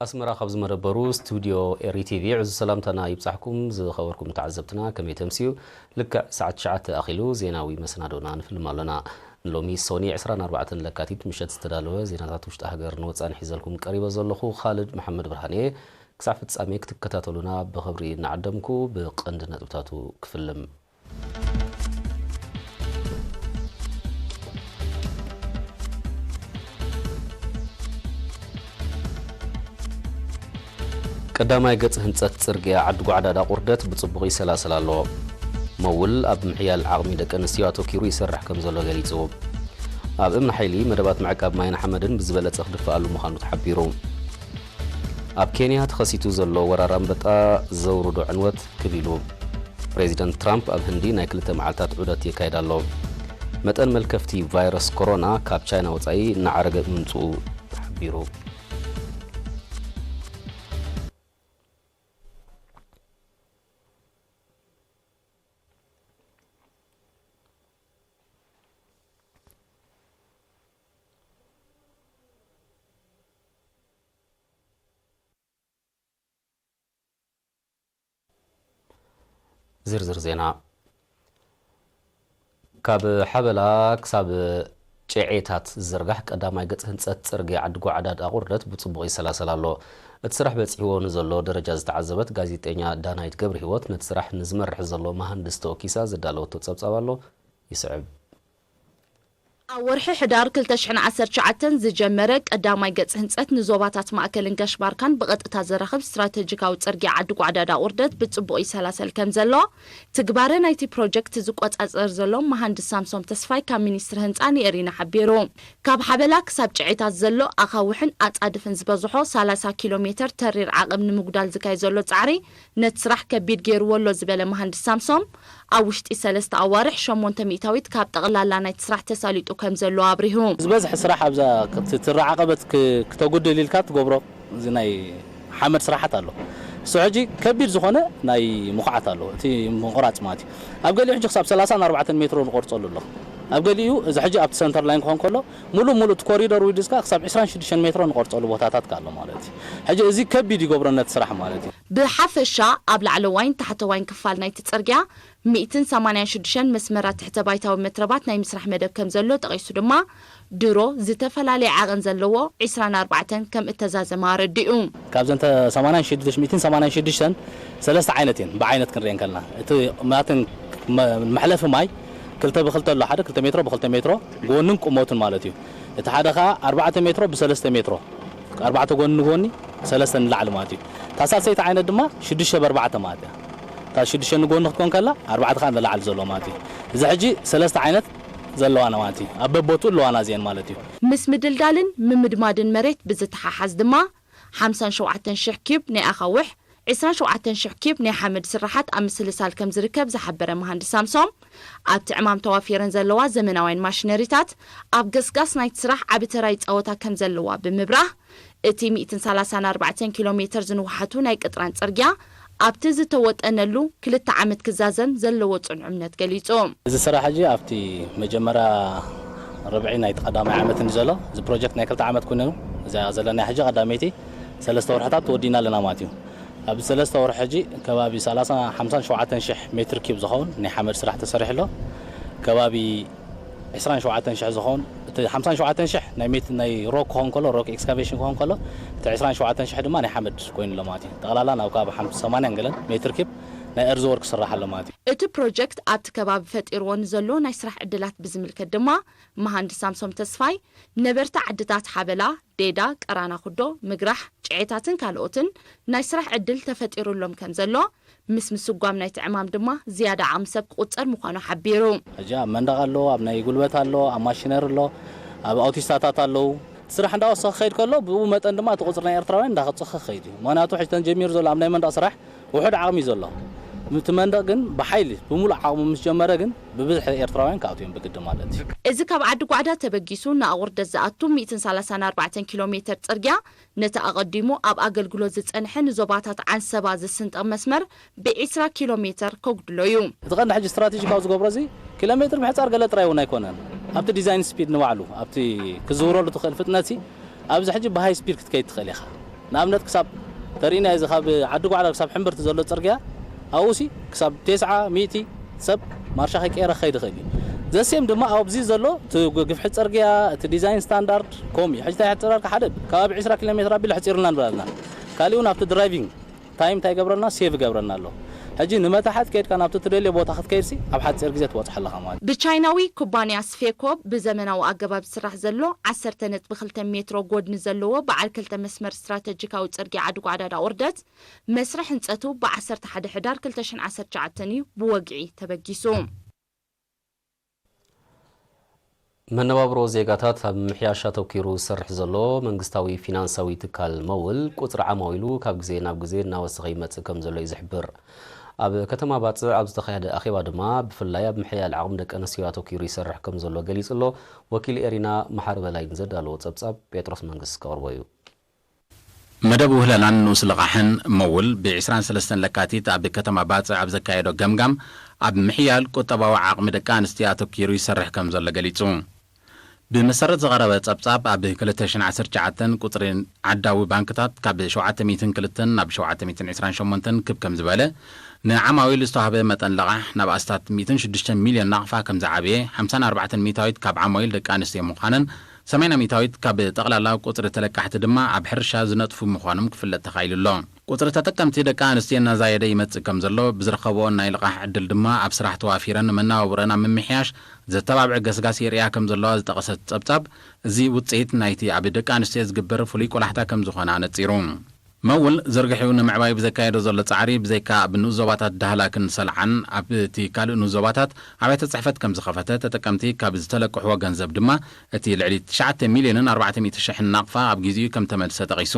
ኣስመራ ካብ ዝመደበሩ ስቱድዮ ኤሪ ቲቪ ዕዙዝ ሰላምታና ይብጻሕኩም። ዝኸበርኩም ተዓዘብትና ከመይ ተምስዩ? ልክዕ ሰዓት ትሽዓተ ኣኺሉ ዜናዊ መሰናዶና ንፍልም ኣሎና። ንሎሚ ሶኒ ዕስራን ኣርባዕተን ለካቲት ምሸት ዝተዳለወ ዜናታት ውሽጢ ሃገርን ወጻእን ሒዘልኩም ቀሪበ ዘለኹ ካልድ መሓመድ ብርሃን እየ። ክሳብ ፍጻሜ ክትከታተሉና ብኽብሪ እናዓደምኩ ብቐንዲ ነጥብታቱ ክፍልም። ቀዳማይ ገጽ ህንጸት ጽርግያ ዓዲ ጓዕዳድ ኣቑርደት ብጽቡቕ ይሰላሰል ኣሎ። መውል ኣብ ምሕያል ዓቕሚ ደቂ ኣንስትዮ ኣተኪሩ ይሰርሕ ከም ዘሎ ገሊጹ። ኣብ እምኒ ሓይሊ መደባት ምዕቃብ ማይን ሓመድን ብዝበለጸ ክድፍኣሉ ምዃኑ ተሓቢሩ። ኣብ ኬንያ ተኸሲቱ ዘሎ ወራር ኣንበጣ ዘውርዶ ዕንወት ክብ ኢሉ። ፕሬዚደንት ትራምፕ ኣብ ህንዲ ናይ ክልተ መዓልታት ዑደት የካይድ ኣሎ። መጠን መልከፍቲ ቫይረስ ኮሮና ካብ ቻይና ወጻኢ እናዓረገ ምምጽኡ ተሓቢሩ። ዝርዝር ዜና። ካብ ሓበላ ክሳብ ጨዔታት ዝዝርጋሕ ቀዳማይ ገጽ ህንጸት ጽርግያ ዓዲ ጓዕዳድ ኣቑርደት ብጽቡቕ ይሰላሰል ኣሎ። እቲ ስራሕ በጺሕዎ ንዘሎ ደረጃ ዝተዓዘበት ጋዜጠኛ ዳናይት ገብረህይወት ነቲ ስራሕ ንዝመርሕ ዘሎ መሃንድስ ተወኪሳ ዘዳለወቶ ጸብጻብ ኣሎ። ይስዕብ። ኣብ ወርሒ ሕዳር ክልተ ሽሕን ዓሰርተ ትሽዓተን ዝጀመረ ቀዳማይ ገጽ ህንጸት ንዞባታት ማእከልን ጋሽ ባርካን ብቐጥታ ዘራኽብ ስትራተጂካዊ ጽርግያ ዓዲ ጓዕዳድ ኣቑርደት ብጽቡቕ ይሰላሰል ከም ዘሎ ትግባረ ናይቲ ፕሮጀክት ዝቆጻጸር ዘሎ መሃንድስ ሳምሶም ተስፋይ ካብ ሚኒስትሪ ህንጻ ንኤሪና ሓቢሩ። ካብ ሓበላ ክሳብ ጨዔታት ዘሎ ኣኻውሕን ኣጻድፍን ዝበዝሖ ሰላሳ ኪሎ ሜተር ተሪር ዓቐብ ንምጉዳል ዝካየድ ዘሎ ጻዕሪ ነቲ ስራሕ ከቢድ ገይርዎ ኣሎ ዝበለ መሃንድስ ሳምሶም፣ ኣብ ውሽጢ ሰለስተ ኣዋርሕ ሸሞንተ ሚእታዊት ካብ ጠቕላላ ናይቲ ስራሕ ተሳሊጡ ከም ዘሎ ኣብሪሁ። ዝበዝሐ ስራሕ ኣብዛ ክትትራ ዓቐበት ክ-፣ ክተጉድል ኢልካ ትገብሮ እዚ ናይ ሓመድ ስራሓት ኣሎ። እሱ ሕጂ ከቢድ ዝኾነ ናይ ምኹዓት ኣሎ፣ እቲ ምቑራጽ ማለት እዩ። ኣብ ገሊኡ ሕጂ ክሳብ ሰላሳን ኣርባዕተን ሜትሮ ንቆርጸሉ ኣሎ። ኣብ ገሊኡ እዚ ሕጂ ኣብቲ ሰንተር ላይን ክኾን ከሎ፣ ሙሉእ ሙሉእ እቲ ኮሪደር ዊድዝካ ክሳብ ዕስራን ሽዱሽተን ሜትሮ ንቆርጸሉ ቦታታት ኣሎ ማለት እዩ። ሕጂ እዚ ከቢድ ይገብሮ ነቲ ስራሕ ማለት እዩ። ብሓፈሻ ኣብ ላዕለዋይን ታሕተዋይን ክፋል ናይቲ ጽርግያ ሚእትን ሰማንያን ሽዱሽተን መስመራት ትሕተ ባይታዊ መትረባት ናይ ምስራሕ መደብ ከም ዘሎ ጠቒሱ ድማ፣ ድሮ ዝተፈላለየ ዓቐን ዘለዎ ዕስራን ኣርባዕተን ከም እተዛዘመ ኣረዲኡ። ካብዘን ተ-፣ ሰማንያን ሽዱሽተ፣ ሚእትን ሰማንያን ሽዱሽተን ሰለስተ ዓይነት እየን ብዓይነት ክንሪኤን ከለና። እቲ ናተን መ-፣ መሕለፊ ማይ ክልተ ብክልተ ኣሎ፣ ሓደ ክልተ ሜትሮ ብክልተ ሜትሮ ጎንን ቁመቱን ማለት እዩ። እቲ ሓደ ኸዓ ኣርባዕተ ሜትሮ ብሰለስተ ሜትሮ፣ ኣርባዕተ ጎኒ ንጎኒ፣ ሰለስተ ንላዕሊ ማለት እዩ። እታ ሳልሰይቲ ዓይነት ድማ ሽዱሽተ ብኣርባዕተ ማለት እያ። እታ ሽዱሽተ ንጎኒ ክትኮን ከላ፣ ኣርባዕተ ኸዓ ንላዕሊ ዘሎ ማለት እዩ። እዚ ሕጂ ሰለስተ ዓይነት ዘለዋና ማለት እዩ። ኣብ በቦቱ ኣለዋና እዚአን ማለት እዩ። ምስ ምድልዳልን ምምድማድን መሬት ብዝተሓሓዝ ድማ፣ ሓምሳን ሸውዓተን ሽሕ ኪዩብ ናይ ኣኻውሕ፣ ዕስራን ሸውዓተን ሽሕ ኪዩብ ናይ ሓመድ ስራሓት ኣብ ምስልሳል ከም ዝርከብ ዝሓበረ መሃንድስ ሳምሶም፣ ኣብቲ ዕማም ተዋፊረን ዘለዋ ዘመናውያን ማሽነሪታት ኣብ ገስጋስ ናይቲ ስራሕ ዓቢ ተራ ይጻወታ ከም ዘለዋ ብምብራህ፣ እቲ ሚእትን ሰላሳን ኣርባዕተን ኪሎ ሜተር ዝንውሓቱ ናይ ቅጥራን ጽርግያ ኣብቲ ዝተወጠነሉ ክልተ ዓመት ክዛዘም ዘለዎ ጽኑዕ እምነት ገሊጹ። እዚ ስራሕ ሕጂ ኣብቲ መጀመርያ ርብዒ ናይቲ ቀዳማይ ዓመት እንዲ ዘሎ፣ እዚ ፕሮጀክት ናይ ክልተ ዓመት ኮይኑ፣ እዚኣ ዘለና ሕጂ ቀዳመይቲ ሰለስተ ወርሕታት ተወዲና ኣለና ማለት እዩ። ኣብዚ ሰለስተ ወርሒ ሕጂ ከባቢ ሰላሳ፣ ሓምሳን ሸውዓተን ሽሕ ሜትር ኪዩብ ዝኸውን ናይ ሓመድ ስራሕ ተሰሪሑ ኣሎ። ከባቢ ዕስራን ሸውዓተን ሽሕ ዝኸውን፣ እቲ ሓምሳን ሸውዓተን ሽሕ ናይ ሜት-፣ ናይ ሮክ ክኸውን ከሎ፣ ሮክ ኤክስካቬሽን ክኸውን ከሎ፣ እቲ ዕስራን ሸውዓተን ሽሕ ድማ ናይ ሓመድ ኮይኑ ኣሎ ማለት እዩ። ጠቕላላ ናብ ካብ ሓም-፣ ሰማንያን ገለን ሜትር ኪዩብ ናይ ኤርዝ ወርክ ክስራሕ ኣሎ ማለት እዩ። እቲ ፕሮጀክት ኣብቲ ከባቢ ፈጢርዎ ንዘሎ ናይ ስራሕ ዕድላት ብዝምልከት ድማ፣ መሃንድስ ሳምሶም ተስፋይ፣ ነበርቲ ዓድታት ሓበላ፣ ዴዳ፣ ቀራና ኩዶ፣ ምግራሕ፣ ጨዔታትን ካልኦትን ናይ ስራሕ ዕድል ተፈጢሩሎም ከም ዘሎ፣ ምስ ምስጓም ናይቲ ዕማም ድማ ዝያዳ ዓቕሚ ሰብ ክቑጸር ምዃኑ ሓቢሩ። ሕጂ ኣብ መንደቕ ኣሎ፣ ኣብ ናይ ጉልበት ኣሎ፣ ኣብ ማሽነሪ ኣሎ፣ ኣብ ኣውቲስታታት ኣለዉ። ስራሕ እንዳወሰኸ ክኸይድ ከሎ፣ ብኡ መጠን ድማ እቲ ቁጽሪ ናይ ኤርትራውያን እንዳኸጸኸ ክኸይድ እዩ። ምኽንያቱ፣ ሕጂ ተን ጀሚሩ ዘሎ ኣብ ናይ መንደቕ ስራሕ ውሑድ ዓቕሚ እዩ ዘሎ። እቲ መንደቕ ግን ብሓይሊ፣ ብምሉእ ዓቕሙ ምስ ጀመረ ግን፣ ብብዝሒ ኤርትራውያን ክኣትዉ እዮም ብግዲ ማለት እዩ። እዚ ካብ ዓዲ ጓዕዳ ተበጊሱ ንኣቑርደት ዝኣቱ ሚእትን ሰላሳን ኣርባዕተን ኪሎ ሜተር ጽርግያ፣ ነቲ ኣቐዲሙ ኣብ ኣገልግሎት ዝጸንሐ ንዞባታት ዓንሰባ ዝስንጥቕ መስመር ብዒስራ ኪሎ ሜተር ከጉድሎ እዩ። እቲ ቀንዲ ሕጂ ስትራቴጂካዊ ዝገብሮ እዚ ኪሎ ሜትር ምሕጻር ገለ ጥራይ እውን ኣይኮነን። ኣብቲ ዲዛይን ስፒድ ንባዕሉ፣ ኣብቲ ክዝውረሉ ትኽእል ፍጥነት ሲ፣ ኣብዚ ሕጂ ብሃይ ስፒድ ክትከይድ ትኽእል ኢኻ። ንኣብነት ክሳብ ተሪእና እዚ ካብ ዓዲ ጓዕላ ክሳብ ሕምብርቲ ዘሎ ጽርግያ ኣብኡሲ ክሳብ ተስዓ ሚእቲ ሰብ ማርሻ ከይቀየረ ክኸይድ ይኽእል እዩ። ዘሴም ድማ ኣብዚ ዘሎ እቲ ግፍሒ ጽርግያ እቲ ዲዛይን ስታንዳርድ ከምኡ እዩ። ሕጂ እንታይ ሕፅረርካ ሓደ ከባቢ ዕስራ ኪሎ ሜትር ኣቢሉ ሕፂርልና ንብላልና። ካሊኡ እውን ኣብቲ ድራይቪንግ ታይም እንታይ ይገብረልና ሴቭ ይገብረልና ኣሎ። ሕጂ ንመታሓት ከይድካ ናብቲ ትደልዮ ቦታ ክትከይድሲ ኣብ ሓፂር ግዜ ትበፅሖ ኣለኻ ማለት እዩ። ብቻይናዊ ኩባንያ ስፌኮ ብዘመናዊ ኣገባብ ዝስራሕ ዘሎ ዓሰርተ ነጥቢ ክልተ ሜትሮ ጎድኒ ዘለዎ በዓል ክልተ መስመር ስትራተጂካዊ ጽርግያ ዓዲ ጓዕዳዳ ኦርደት መስርሕ ህንጸቱ ብ ዓሰርተ ሓደ ሕዳር ክልተ ሽሕን ዓሰርተ ትሽዓተን እዩ ብወግዒ ተበጊሱ። መነባብሮ ዜጋታት ኣብ ምምሕያሽ ኣተኲሩ ዝሰርሕ ዘሎ መንግስታዊ ፊናንሳዊ ትካል መውል፣ ቁጽሪ ዓማዊሉ ካብ ግዜ ናብ ግዜ እናወሰኸ ይመጽእ ከም ዘሎ እዩ ዝሕብር። ኣብ ከተማ ባጽዕ ኣብ ዝተኻየደ ኣኼባ ድማ፣ ብፍላይ ኣብ ምሕያል ዓቕሚ ደቂ ኣንስትዮ ኣተኲሩ ይሰርሕ ከም ዘሎ ገሊጹ ኣሎ። ወኪል ኤሪና መሓሪ በላይ ንዘዳለዎ ጸብጻብ ጴጥሮስ መንግስት ከቕርቦ እዩ። መደብ ውህለላን ንኡስ ልቓሕን መውል ብ ዕስራን ሰለስተን ለካቲት ኣብ ከተማ ባጽዕ ኣብ ዘካየዶ ገምጋም፣ ኣብ ምሕያል ቁጠባዊ ዓቕሚ ደቂ ኣንስትዮ ኣተኲሩ ይሰርሕ ከም ዘሎ ገሊጹ። ብመሰረት ዝቐረበ ጸብጻብ፣ ኣብ ክልተ ሽሕን ዓሰርተ ትሽዓተን ቁጽሪ ዓዳዊ ባንክታት ካብ ሸውዓተ ሚእትን ክልተን ናብ ሸውዓተ ሚእትን ዕስራን ሸሞንተን ክብ ከም ዝበለ፣ ንዓማዊል ዝተዋህበ መጠን ለቓሕ ናብ ኣስታት ሚእትን ሽዱሽተን ሚልዮን ናቕፋ ከም ዝዓበየ፣ ሓምሳን ኣርባዕተን ሚእታዊት ካብ ዓማዊል ደቂ ኣንስትዮ ምዃነን፣ ሰማንያ ሚእታዊት ካብ ጠቕላላ ቁጽሪ ተለቃሕቲ ድማ ኣብ ሕርሻ ዝነጥፉ ምዃኖም ክፍለጥ ተኻኢሉ ኣሎ። ቁጽሪ ተጠቀምቲ ደቂ ኣንስትዮ እናዛየደ ይመጽእ ከም ዘሎ፣ ብዝረኸብኦ ናይ ልቓሕ ዕድል ድማ ኣብ ስራሕ ተዋፊረን መነባብሮአን ኣብ ምምሕያሽ ዘተባብዕ ገስጋስ የርእያ ከም ዘለዋ ዝጠቐሰት ጸብጻብ፣ እዚ ውጽኢት ናይቲ ኣብ ደቂ ኣንስትዮ ዝግበር ፍሉይ ቆላሕታ ከም ዝኾነ ኣነጺሩ። መውል ዝርግሕኡ ንምዕባይ ብዘካየዶ ዘሎ ጻዕሪ፣ ብዘይካ ኣብ ንኡስ ዞባታት ዳህላክን ሰልዓን፣ ኣብቲ ካልእ ንኡስ ዞባታት ኣብያተ ጽሕፈት ከም ዝኸፈተ፣ ተጠቀምቲ ካብ ዝተለቅሕዎ ገንዘብ ድማ እቲ ልዕሊ ትሽዓተ ሚልዮንን ኣርባዕተ ሚእቲ ሽሕን ናቕፋ ኣብ ግዜኡ ከም ተመልሰ ጠቒሱ።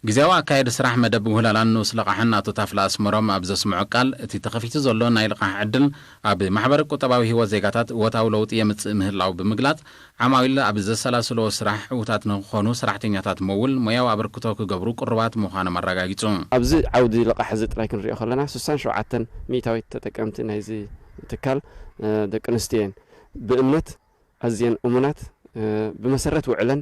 ግዜያዊ ኣካየዲ ስራሕ መደብ ውህለላን ንኡስ ልቓሕን ኣቶ ታፍላ ኣስመሮም ኣብ ዘስምዖ ቃል፣ እቲ ተኸፊቱ ዘሎ ናይ ልቓሕ ዕድል ኣብ ማሕበረ ቁጠባዊ ህይወት ዜጋታት እወታዊ ለውጢ የምጽእ ምህላው ብምግላጽ፣ ዓማዊል ኣብ ዘሰላስልዎ ስራሕ ዕዉታት ንክኾኑ ሰራሕተኛታት መውል ሞያዊ ኣበርክቶ ክገብሩ ቅሩባት ምዃኖም ኣረጋጊጹ። ኣብዚ ዓውዲ ልቓሕ እዚ ጥራይ ክንሪኦ ከለና፣ ስሳን ሸውዓተን ሚእታዊት ተጠቀምቲ ናይዚ ትካል፣ እ፣ ደቂ ኣንስትዮ እየን። ብእምነት ኣዝየን እሙናት፣ እ፣ ብመሰረት ውዕለን፣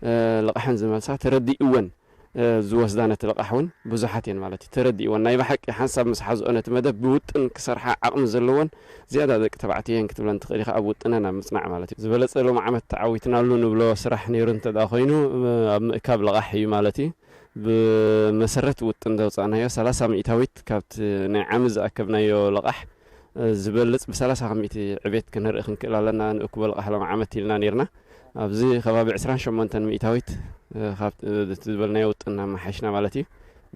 እ፣ ልቓሕን ዝመልሳ፣ ተረዲእወን፣ እ፣ ዝወስዳ ነቲ ልቓሕ እውን ብዙሓት እየን ማለት እዩ። ተረዲእወን፣ ናይ ብሓቂ ሓንሳብ ምስ ሓዝኦ ነቲ መደብ ብውጥን ክሰርሓ ዓቕሚ ዘለወን ዝያዳ ደቂ ተባዕትዮ እየን ክትብለን ትኽእል ኢኻ፣ ኣብ ውጥነን ኣብ ምጽናዕ ማለት እዩ። ዝበለጸ ሎም ዓመት ተዓዊትናሉ ንብሎ ስራሕ ነይሩ እንተ ደኣ ኮይኑ፣ እ፣ ኣብ ምእካብ ልቓሕ እዩ ማለት እዩ። ብመሰረት ውጥን ዘውጻእናዮ፣ ሰላሳ ሚእታዊት ካብቲ ናይ ዓሚ ዝኣከብናዮ ልቓሕ፣ እ፣ ዝበልጽ ብሰላሳ ካብ ሚእቲ ዕቤት ክንርኢ ክንክእል ኣለና፣ ንእክቦ ልቓሕ ሎም ዓመት ኢልና ነይርና። ኣብዚ ከባቢ ዕስራን ሸሞንተን ሚእታዊት፣ እ፣ ካብ፣ እ፣ እቲ ዝበልናዮ ውጥን ኣመሓይሽና ማለት እዩ።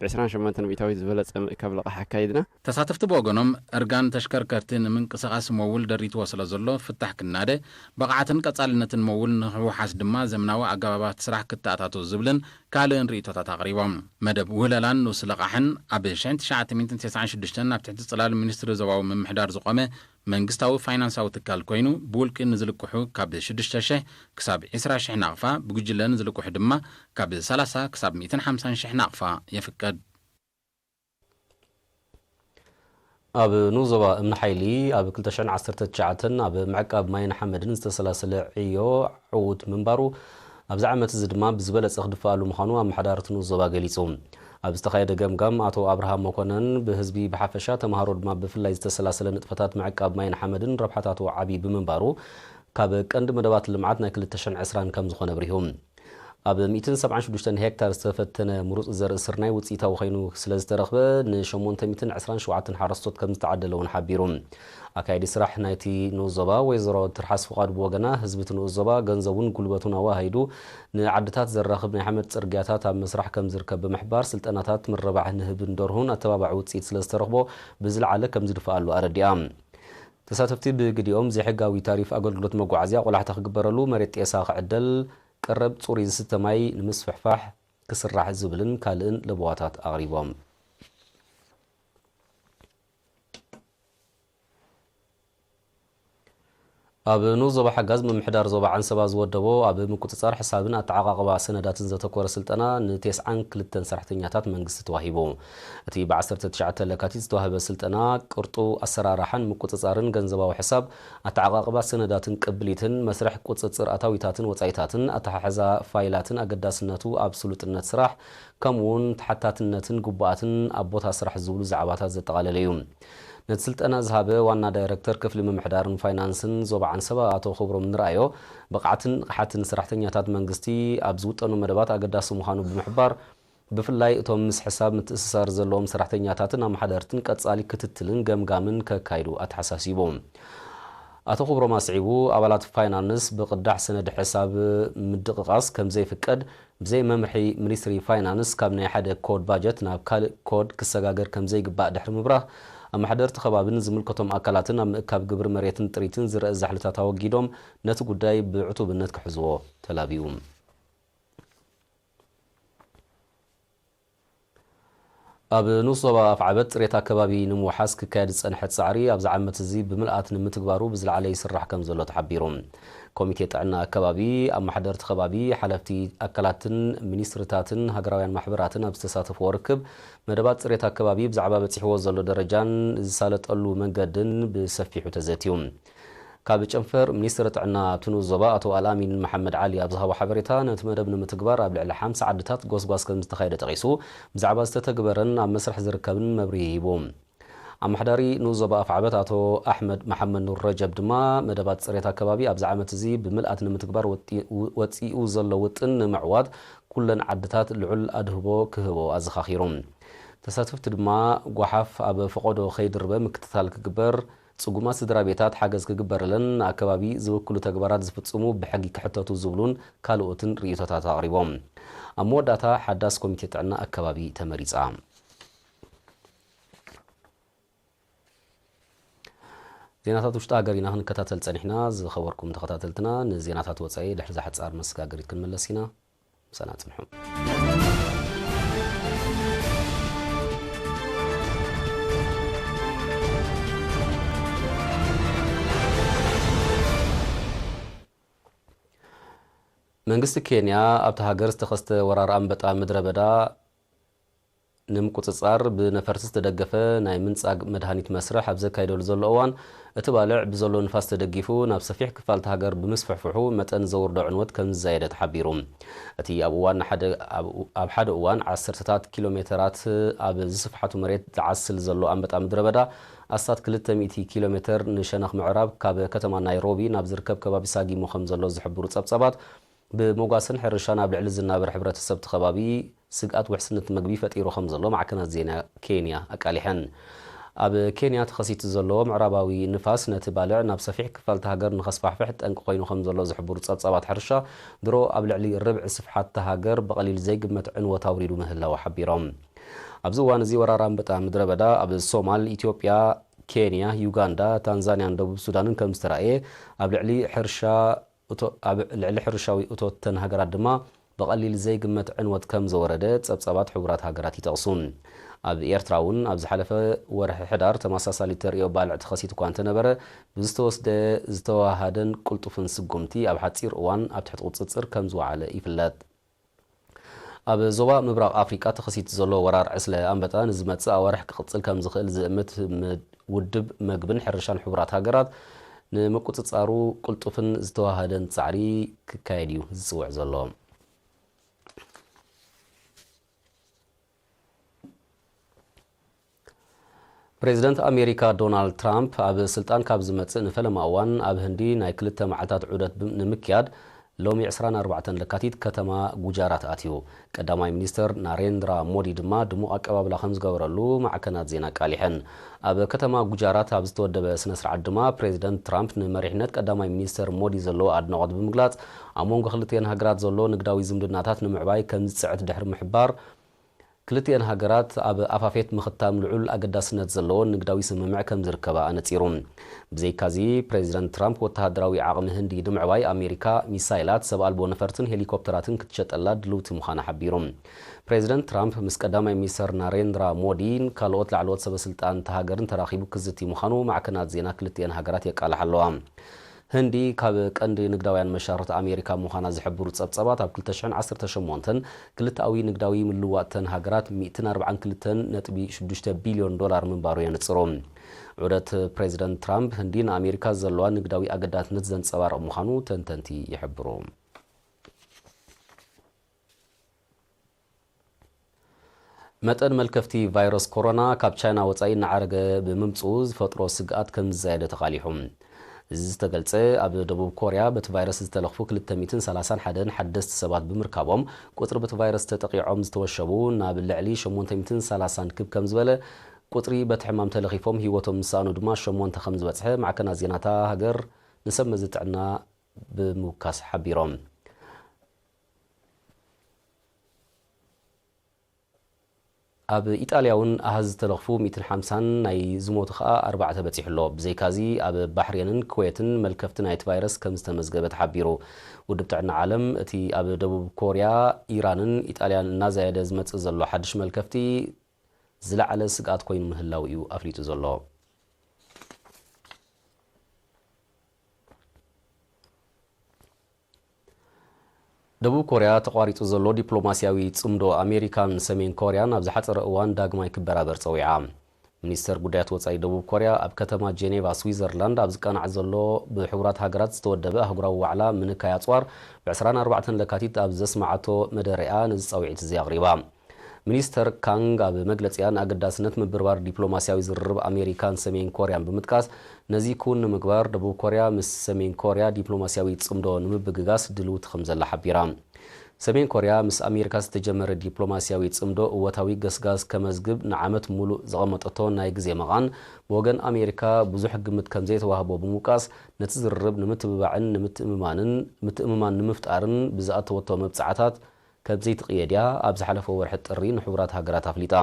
ብዕስራን ሸሞንተን ሚእታዊት ዝበለጸ ምእካብ ልቓሕ ኣካይድና። ተሳተፍቲ ብወገኖም፣ እርጋን ተሽከርከርቲ ንምንቅስቓስ መውል ደሪትዎ ስለ ዘሎ፣ ፍታሕ ክናደ፣ ብቕዓትን ቀጻልነትን መውል ንኽውሓስ ድማ ዘመናዊ ኣገባባት ስራሕ ክተኣታቶ ዝብልን ካልእን ርእይቶታት ኣቕሪቦም። መደብ ውህለላን ንኡስ ልቓሕን ኣብ ሽሕን ትሽዓተ ሚእትን ተስዓን ሽዱሽተን ኣብ ትሕቲ ጽላል ሚኒስትሪ ዞባዊ ምምሕዳር ዝቖመ መንግስታዊ ፋይናንሳዊ ትካል ኮይኑ፣ ብውልቂ ንዝልቅሑ ካብ ሽዱሽተ ሽሕ ክሳብ ዕስራ ሽሕ ናቕፋ፣ ብጉጅለ ንዝልቅሑ ድማ ካብ ሰላሳ ክሳብ ሚእትን ሓምሳን ሽሕ ናቕፋ የፍቅድ። ኣብ ንኡስ ዞባ እምኒ ሓይሊ ኣብ ክልተ ሽሕን ዓሰርተ ትሽዓተን ኣብ ምዕቃብ ማይን ሓመድን ዝተሰላሰለ ዕዮ ዕዉት ምንባሩ፣ ኣብዚ ዓመት እዚ ድማ ብዝበለጸ ክድፈኣሉ ምዃኑ ኣመሓዳሪ እቲ ንኡስ ዞባ ገሊጹ። ኣብ ዝተኻየደ ገምጋም፣ ኣቶ ኣብርሃም መኮነን ብህዝቢ ብሓፈሻ፣ ተምሃሮ ድማ ብፍላይ ዝተሰላሰለ ንጥፈታት ምዕቃብ ማይን ሓመድን ረብሓታቱ ዓቢ ብምንባሩ፣ ካብ ቀንዲ መደባት ልምዓት ናይ ክልተ ሽሕን ዕስራን ከም ዝኾነ ኣብሪሁ። ኣብ ሚእትን ሰብዓን ሽዱሽተን ሄክታር ዝተፈተነ ምሩጽ ዘርኢ ስርናይ ውጽኢታዊ ኮይኑ ስለ ዝተረኽበ፣ ንሸሞንተ ሚእትን ዕስራን ሸውዓተን ሓረስቶት ከም ዝተዓደለ እውን ሓቢሩ። ኣካያዲ ስራሕ ናይቲ ንኡስ ዞባ ወይዘሮ ትርሓስ ፍቓዱ ብወገና፣ ህዝቢ እቲ ንኡስ ዞባ ገንዘቡን ጉልበቱን ኣወሃሂዱ ንዓድታት ዘራኽብ ናይ ሓመድ ጽርግያታት ኣብ ምስራሕ ከም ዝርከብ ብምሕባር፣ ስልጠናታት ምርባሕ ንህብን ደርሁን ኣተባባዒ ውጽኢት ስለ ዝተረኽቦ ብዝለዓለ ከም ዝድፍኣሉ ኣረዲኣ። ተሳተፍቲ ብግዲኦም፣ ዘይሕጋዊ ታሪፍ ኣገልግሎት መጓዓዝያ ቆላሕታ ክግበረሉ፣ መሬት ጤሳ ክዕደል፣ ቀረብ ጽሩይ ዝስተ ማይ ንምስፍሕፋሕ ክስራሕ ዝብልን ካልእን ለበዋታት ኣቕሪቦም። ኣብ ንኡስ ዞባ ሓጋዝ ምምሕዳር ዞባ ዓንሰባ ዝወደቦ ኣብ ምቁጽጻር ሕሳብን ኣተዓቓቕባ ሰነዳትን ዘተኮረ ስልጠና ንተስዓን ክልተን ሰራሕተኛታት መንግስቲ ተዋሂቡ። እቲ ብ19 ለካቲት ዝተዋህበ ስልጠና ቅርጡ ኣሰራርሓን ምቁጽጻርን ገንዘባዊ ሕሳብ፣ ኣተዓቓቕባ ሰነዳትን ቅብሊትን፣ መስርሕ ቁጽጽር ኣታዊታትን ወጻኢታትን፣ ኣተሓሕዛ ፋይላትን ኣገዳስነቱ ኣብ ስሉጥነት ስራሕ፣ ከምኡውን ተሓታትነትን ግቡኣትን ኣብ ቦታ ስራሕ ዝብሉ ዛዕባታት ዘጠቓለለ እዩ። ነቲ ስልጠና ዝሃበ ዋና ዳይረክተር ክፍሊ ምምሕዳርን ፋይናንስን ዞባ ዓንሰባ ኣቶ ክብሮም ንርኣዮ፣ ብቕዓትን ንቕሓትን ሰራሕተኛታት መንግስቲ ኣብ ዝውጠኑ መደባት ኣገዳሲ ምዃኑ ብምሕባር፣ ብፍላይ እቶም ምስ ሕሳብ ምትእስሳር ዘለዎም ሰራሕተኛታትን ኣመሓደርትን ቀጻሊ ክትትልን ገምጋምን ከካይዱ ኣተሓሳሲቡ። ኣቶ ክብሮም ኣስዒቡ፣ ኣባላት ፋይናንስ ብቕዳሕ ሰነድ ሕሳብ ምድቕቓስ ከምዘይፍቀድ፣ ብዘይ መምርሒ ሚኒስትሪ ፋይናንስ ካብ ናይ ሓደ ኮድ ባጀት ናብ ካልእ ኮድ ክሰጋገር ከምዘይግባእ ድሕሪ ምብራህ፣ ኣመሓደርቲ ከባብን ዝምልከቶም ኣካላትን ኣብ ምእካብ ግብሪ መሬትን ጥሪትን ዝረአ ዛሕልታት ኣወጊዶም ነቲ ጉዳይ ብዕቱብነት ክሕዝዎ ተላብዩ። ኣብ ንኡስ ዞባ ኣፍዓበት ጽሬት ኣከባቢ ንምውሓስ ክካየድ ዝጸንሐ ጻዕሪ ኣብዚ ዓመት እዚ ብምልኣት ንምትግባሩ ብዝለዓለ ይስራሕ ከም ዘሎ ተሓቢሩ። ኮሚቴ ጥዕና ኣከባቢ፣ ኣመሓደርቲ ከባቢ፣ ሓለፍቲ ኣካላትን ሚኒስትርታትን ሃገራውያን ማሕበራትን ኣብ ዝተሳተፍዎ ርክብ፣ መደባት ጽሬት ኣከባቢ ብዛዕባ በጺሕዎ ዘሎ ደረጃን ዝሳለጠሉ መንገድን ብሰፊሑ ተዘትዩ። ካብ ጨንፈር ሚኒስትሪ ጥዕና ኣብቲ ንኡስ ዞባ ኣቶ ኣልኣሚን መሓመድ ዓሊ ኣብ ዝሃቦ ሓበሬታ፣ ነቲ መደብ ንምትግባር ኣብ ልዕሊ ሓምሳ ዓድታት ጎስጓስ ከም ዝተኻየደ ጠቒሱ፣ ብዛዕባ ዝተተግበረን ኣብ መስርሕ ዝርከብን መብርሂ ሂቡ። ኣመሓዳሪ ንኡስ ዞባ ኣፍዓበት ኣቶ ኣሕመድ መሓመድ ኑር ረጀብ ድማ፣ መደባት ጽሬት ኣከባቢ ኣብዚ ዓመት እዚ ብምልኣት ንምትግባር ወጢ-፣ ወጺኡ ዘሎ ውጥን ንምዕዋት ኩለን ዓድታት ልዑል ኣድህቦ ክህቦ ኣዘኻኺሩ። ተሳተፍቲ ድማ፣ ጓሓፍ ኣብ ፈቐዶ ከይድርበ ምክትታል ክግበር፣ ጽጉማት ስድራ ቤታት ሓገዝ ክግበረለን፣ ንኣከባቢ ዝብክሉ ተግባራት ዝፍጽሙ ብሕጊ ክሕተቱ ዝብሉን ካልኦትን ርእይቶታት ኣቕሪቦም። ኣብ መወዳእታ ሓዳስ ኮሚቴ ጥዕና ኣከባቢ ተመሪጻ። ዜናታት ውሽጢ ሃገር ኢና ክንከታተል ጸኒሕና። ዝኸበርኩም ተኸታተልትና፣ ንዜናታት ወጻኢ ድሕሪ እዛ ሓጻር መሰጋገሪት ክንምለስ ኢና። ምሳና ጽንሑ። መንግስቲ ኬንያ ኣብታ ሃገር ዝተኸስተ ወራር ኣንበጣ ምድረ በዳ ንምቁጽጻር ብነፈርቲ ዝተደገፈ ናይ ምንጻግ መድሃኒት መስርሕ ኣብ ዘካይደሉ ዘሎ እዋን፣ እቲ ባልዕ ብዘሎ ንፋስ ተደጊፉ ናብ ሰፊሕ ክፋል እታ ሃገር ብምስፍሕፍሑ መጠን ዘውርዶ ዕንወት ከም ዝዛየደ ተሓቢሩ። እቲ ኣብ እዋን ሓደ፣ ኣብ፣ ኣብ ሓደ እዋን ዓሰርተታት ኪሎ ሜተራት ኣብ ዝስፍሓቱ መሬት ዝዓስል ዘሎ ኣንበጣ ምድረ በዳ ኣስታት ክልተ ሚእቲ ኪሎ ሜተር ንሸነኽ ምዕራብ ካብ ከተማ ናይሮቢ ናብ ዝርከብ ከባቢ ሳጊሞ ከም ዘሎ ዝሕብሩ ጸብጻባት፣ ብሞጓስን ሕርሻን ኣብ ልዕሊ ዝናበር ሕብረተሰብ እቲ ከባቢ ስግኣት ውሕስነት መግቢ ፈጢሩ ከም ዘሎ ማዕከናት ዜና ኬንያ ኣቃሊሐን። ኣብ ኬንያ ተኸሲቱ ዘሎ ምዕራባዊ ንፋስ ነቲ ባልዕ ናብ ሰፊሕ ክፋል እታ ሃገር ንኸስፋሕፍሕ ጠንቂ ኮይኑ ከም ዘሎ ዝሕብሩ ጸብጻባት ሕርሻ፣ ድሮ ኣብ ልዕሊ ርብዒ ስፍሓት እታ ሃገር ብቐሊል ዘይግመት ዕንወት ኣውሪዱ ምህላዉ ሓቢሮም። ኣብዚ እዋን እዚ ወራር ኣንበጣ ምድረ በዳ ኣብ ሶማል፣ ኢትዮጵያ፣ ኬንያ፣ ዩጋንዳ፣ ታንዛንያን ደቡብ ሱዳንን ከም ዝተራእየ፣ ኣብ ልዕሊ ሕርሻ እቶ-፣ ኣብ ልዕሊ ሕርሻዊ እቶት እተን ሃገራት ድማ ብቐሊል ዘይግመት ዕንወት ከም ዘወረደ ጸብጻባት ሕቡራት ሃገራት ይጠቕሱ። ኣብ ኤርትራ እውን ኣብ ዝሓለፈ ወርሒ ሕዳር ተመሳሳሊ ተርእዮ ባልዕ ተኸሲቱ እኳ እንተነበረ፣ ብዝተወስደ ዝተዋሃደን ቅልጡፍን ስጉምቲ ኣብ ሓጺር እዋን ኣብ ትሕቲ ቁጽጽር ከም ዝወዓለ ይፍለጥ። ኣብ ዞባ ምብራቕ ኣፍሪቃ ተኸሲቱ ዘሎ ወራር ዕስለ ኣንበጣ ንዝመጽእ ኣዋርሕ ክቕጽል ከም ዝኽእል ዝእምት ም-፣ ውድብ መግብን ሕርሻን ሕቡራት ሃገራት ንምቁጽጻሩ ቅልጡፍን ዝተዋሃደን ጻዕሪ ክካየድ እዩ ዝጽውዕ ዘሎ። ፕሬዚደንት ኣሜሪካ ዶናልድ ትራምፕ ኣብ ስልጣን ካብ ዝመጽእ ንፈለማ እዋን ኣብ ህንዲ ናይ ክልተ መዓልታት ዑደት ብ-፣ ንምክያድ ሎሚ ዕስራን ኣርባዕተን ለካቲት ከተማ ጉጃራት ኣትዩ። ቀዳማይ ሚኒስተር ናሬንድራ ሞዲ ድማ ድሙቕ ኣቀባብላ ከም ዝገበረሉ ማዕከናት ዜና ኣቃሊሐን። ኣብ ከተማ ጉጃራት ኣብ ዝተወደበ ስነ ስርዓት ድማ ፕሬዚደንት ትራምፕ ንመሪሕነት ቀዳማይ ሚኒስተር ሞዲ ዘለዎ ኣድናቖት ብምግላጽ፣ ኣብ መንጎ ክልቲኤን ሃገራት ዘሎ ንግዳዊ ዝምድናታት ንምዕባይ ከም ዝጽዕት ድሕሪ ምሕባር፣ ክልቲኤን ሃገራት ኣብ ኣፋፌት ምኽታም ልዑል ኣገዳስነት ዘለዎን ንግዳዊ ስምምዕ ከም ዝርከባ ኣነጺሩ። ብዘይካዚ፣ ፕሬዚደንት ትራምፕ ወተሃደራዊ ዓቕሚ ህንዲ ንምዕባይ ኣሜሪካ ሚሳይላት፣ ሰብ ኣልቦ ነፈርትን ሄሊኮፕተራትን ክትሸጠላ ድልውቲ ምዃና ሓቢሩ። ፕሬዚደንት ትራምፕ ምስ ቀዳማይ ሚኒስተር ናሬንድራ ሞዲን ካልኦት ላዕለዎት ሰበ ስልጣን እታ ሃገርን ተራኺቡ ክዝቲ ምዃኑ ማዕከናት ዜና ክልቲኤን ሃገራት የቃልሓ ኣለዋ። ህንዲ ካብ ቀንዲ ንግዳውያን መሻርኽቲ ኣሜሪካ ምዃና ዝሕብሩ ጸብጸባት፣ ኣብ ክልተ ሽሕን ዓሰርተ ሸሞንተን ክልተኣዊ ንግዳዊ ምልውዋጥተን ሃገራት ሚእትን ኣርባዓን ክልተን ነጥቢ ሽዱሽተ ቢልዮን ዶላር ምንባሩ የንጽሩ። ዑደት ፕሬዚደንት ትራምፕ ህንዲ ንኣሜሪካ ዘለዋ ንግዳዊ ኣገዳስነት ዘንጸባርቕ ምዃኑ ተንተንቲ ይሕብሩ። መጠን መልከፍቲ ቫይረስ ኮሮና ካብ ቻይና ወጻኢ እናዓረገ ብምምጽኡ ዝፈጥሮ ስግኣት ከም ዝዛየደ ተቓሊሑ። እዚ ዝተገልጸ፣ ኣብ ደቡብ ኮርያ በቲ ቫይረስ ዝተለኽፉ ክልተ ሚእትን ሰላሳን ሓደን ሓደስቲ ሰባት ብምርካቦም፣ ቁጽሪ በቲ ቫይረስ ተጠቒዖም ዝተወሸቡ ናብ ልዕሊ ሸሞንተ ሚእትን ሰላሳን ክብ ከም ዝበለ፣ ቁጽሪ በቲ ሕማም ተለኺፎም ህይወቶም ዝሰኣኑ ድማ ሸሞንተ ከም ዝበጽሐ ማዕከናት ዜናታ ሃገር ንሰብ መዚ ጥዕና ብምውካስ ሓቢሮም። ኣብ ኢጣልያ እውን ኣሃዝ ዝተለኽፉ ሚእትን ሓምሳን ናይ ዝሞቱ ኸኣ ኣርባዕተ በጺሑ ኣሎ። ብዘይካዚ ኣብ ባሕሬንን ኩዌትን መልከፍቲ ናይቲ ቫይረስ ከም ዝተመዝገበ ተሓቢሩ። ውድብ ጥዕና ዓለም እቲ ኣብ ደቡብ ኮርያ፣ ኢራንን ኢጣልያን እናዛየደ ዝመጽእ ዘሎ ሓድሽ መልከፍቲ ዝለዓለ ስግኣት ኮይኑ ምህላው እዩ ኣፍሊጡ ዘሎ። ደቡብ ኮርያ ተቋሪጹ ዘሎ ዲፕሎማስያዊ ጽምዶ ኣሜሪካን ሰሜን ኮርያን ኣብ ዝሓጸረ እዋን ዳግማይ ክበራበር ጸዊዓ። ሚኒስተር ጉዳያት ወጻኢ ደቡብ ኮርያ ኣብ ከተማ ጄኔቫ ስዊዘርላንድ ኣብ ዝቃናዕ ዘሎ ብሕቡራት ሃገራት ዝተወደበ ኣህጉራዊ ዋዕላ ምንካይ ኣጽዋር ብ ዕስራን ኣርባዕተን ለካቲት ኣብ ዘስማዓቶ መደረኣ ነዚ ጻውዒት እዚ ኣቕሪባ። ሚኒስተር ካንግ ኣብ መግለጺኣ ንኣገዳስነት ምብርባር ዲፕሎማስያዊ ዝርርብ ኣሜሪካን ሰሜን ኮርያን ብምጥቃስ፣ ነዚ ክውን ንምግባር ደቡብ ኮርያ ምስ ሰሜን ኮርያ ዲፕሎማስያዊ ጽምዶ ንምብግጋስ ድልውቲ ከም ዘላ ሓቢራ። ሰሜን ኮርያ ምስ ኣሜሪካ ዝተጀመረ ዲፕሎማስያዊ ጽምዶ እወታዊ ገስጋስ ከመዝግብ ንዓመት ሙሉእ ዘቐመጠቶ ናይ ግዜ መቓን፣ ብወገን ኣሜሪካ ብዙሕ ግምት ከም ዘይተዋህቦ ብምውቃስ፣ ነቲ ዝርርብ ንምትብባዕን ንምትእምማንን፣ ምትእምማን ንምፍጣርን ብዝኣተወቶ መብጽዓታት ከም ዘይትቕየድ እያ ኣብ ዝሓለፈ ወርሒ ጥሪ ንሕቡራት ሃገራት ኣፍሊጣ።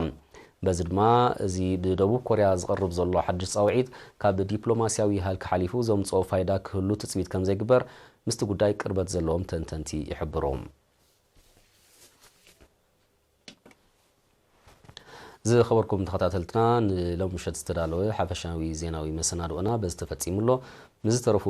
በዚ ድማ እዚ ብደቡብ ኮርያ ዝቐርብ ዘሎ ሓድሽ ጻውዒት ካብ ዲፕሎማስያዊ ሃልኪ ሓሊፉ ዘምጽኦ ፋይዳ ክህሉ ትጽቢት ከም ዘይግበር ምስቲ ጉዳይ ቅርበት ዘለዎም ተንተንቲ ይሕብሩ። ዝኸበርኩም ተኸታተልትና፣ ንሎሚ ምሸት ዝተዳለወ ሓፈሻዊ ዜናዊ መሰናድኦና በዚ ተፈጺሙ ኣሎ። ንዝተረፉ